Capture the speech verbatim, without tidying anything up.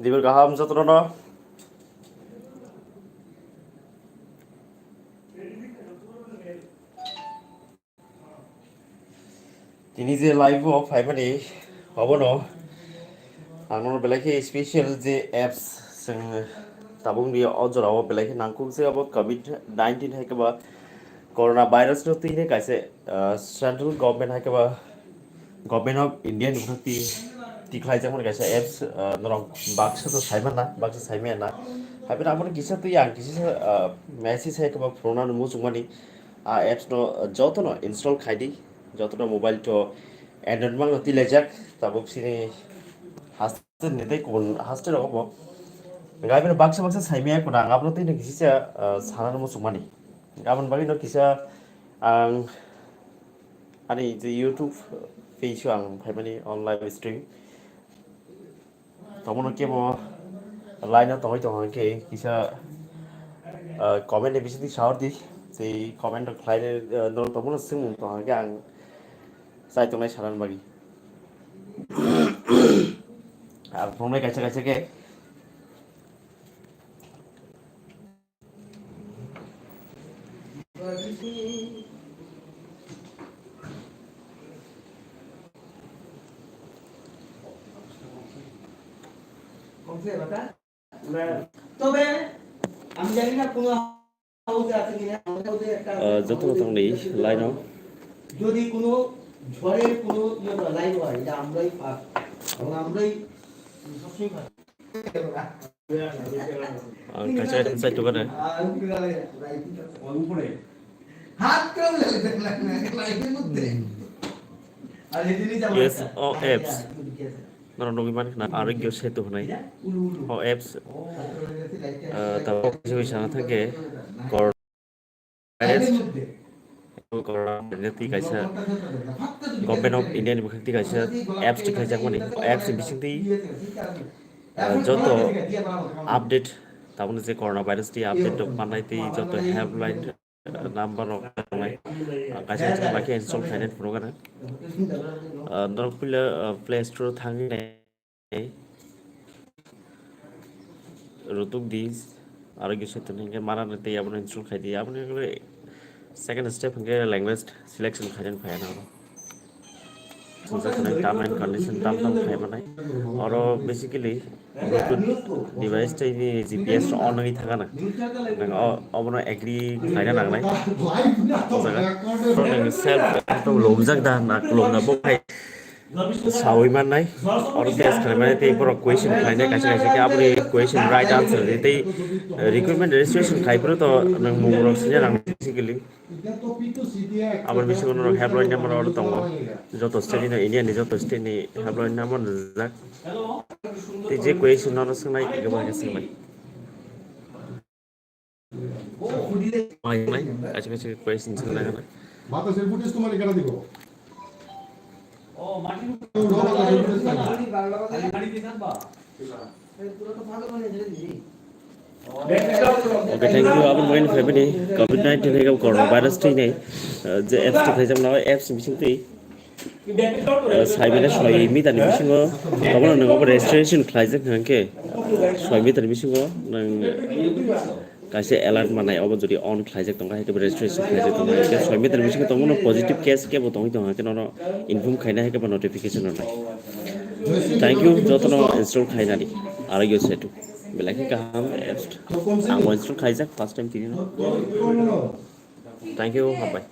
Dibir kaham jotono. Tini je live o phaimani obono ang nono belai khe special je apps chwng tabuk ni o jora o belai khe nangkuk je abo covid nineteen hai khe ba corona virus no twi kaisa, ah, central government hai khe ba Government of India ni bwkhak twi tikhlai jakmani kaisa apps, ah, norok baksa to sai manna, baksa sai maya na. Hai phano aboni kisa twi ang kisa, ah, message hai khe ba phunukna muchungmani. A apps no, ah, jotono install khai di, jotono mobile to Android mang no tilaijak, tabuk sini haste ni tei kubun haste rogo bo. Gai phano baksa baksa sai maya kuna ang abono twi no kisa, ah, sanani muchungmani. Aboni bagwi no kisa ang ani je YouTube page o ang phaimani on live stream. Tomono kebo line o tongwi tongkha khe kisa, ah, comment ni bisingtwi sawi di. Tei comment rok khlai, ah, norok tomono swngmung tongkha khe ang chai tongnai sanani bagwi. Ang phunuknai kaisa kaisa khe. তবে আমি জানি না কোনো হাউসে আছে কিনা, আমাদের মধ্যে একটা আহ, যত হাউসে রকম নেই, লাইন অফ। যদি কোনো ঝড়ের কোনো ইয়ে হয়, লাইন হয়, এটা আমরাই পাস এবং আমরাই সবসময় pass. Ang kaisa item side to gana. Yes, o apps. Norok nugwi mankha na Arogya Setu hwnwi. O apps, ah, tabuk kisa kisa sana thangkhe kor- Kaisa Government of India ni bwkhak twi kaisa apps tikhlaijakmani. Apps ni bisingtwi, ah, joto update, tabukni je corona virus ni update rok mannai tei joto helpline, ah, number rok tongnai. Ah, kaisa kaisa khe install khainai phunukgana. Ah, norok puila, ah, Play Store thangwi nai. Rutuk di, Arogya Setu ni hwnkhe mana tei abono install khai di. Aboni hwnkhe second step hwnkhe language selection khainani phai nang. Swngjak nai term and condition tam tam khai manai. Oro basically Bluetooth device tei ni G P S on wngwi thangana. Nang o, obono agree khlaina nangnai. O jaga. Oro nang self lobjak da na lobna bo khai. Sawi mannai, oro test khlaimani tei borok question khlainai kaisa kaisa khe aboni question right answer di tei, eh, recruitment registration khai phuru to nwng mung rok sini rang basically. Aboni bisingo norok helpline number oro tongo, joto state ni, India ni joto state ni helpline number rijak. Tei je question norok swngnai, ego bai khe swngnai. Kaisa kaisa question swngna gana. বাতাসের ফুটেজ তোমার এখানে দিব। Okay, thank you. Aboni bagwi phaimani covid nineteen hai corona virus twi nai, uh, je apps twi khaijak na apps bising twi. Eh, saimano soi meter ni bisingo, obono nwng obo registration khlaijak hwnkhe, soi meter ni bisingo nwng kaisa alert manai, obo jodi on khlaijak tongkha, hai khe registration khlaijak tongkha, hai khe soi meter ni bisingo tongmano positive case kebo tongwi tongkha, hai khe nono inform khaina, hai khe bo notification rwnai. Thank you, jotono install khainani, Arogya Setu. Belai khe kaham apps. Ang bo install khaijak first time tini no. Thank you, hambai.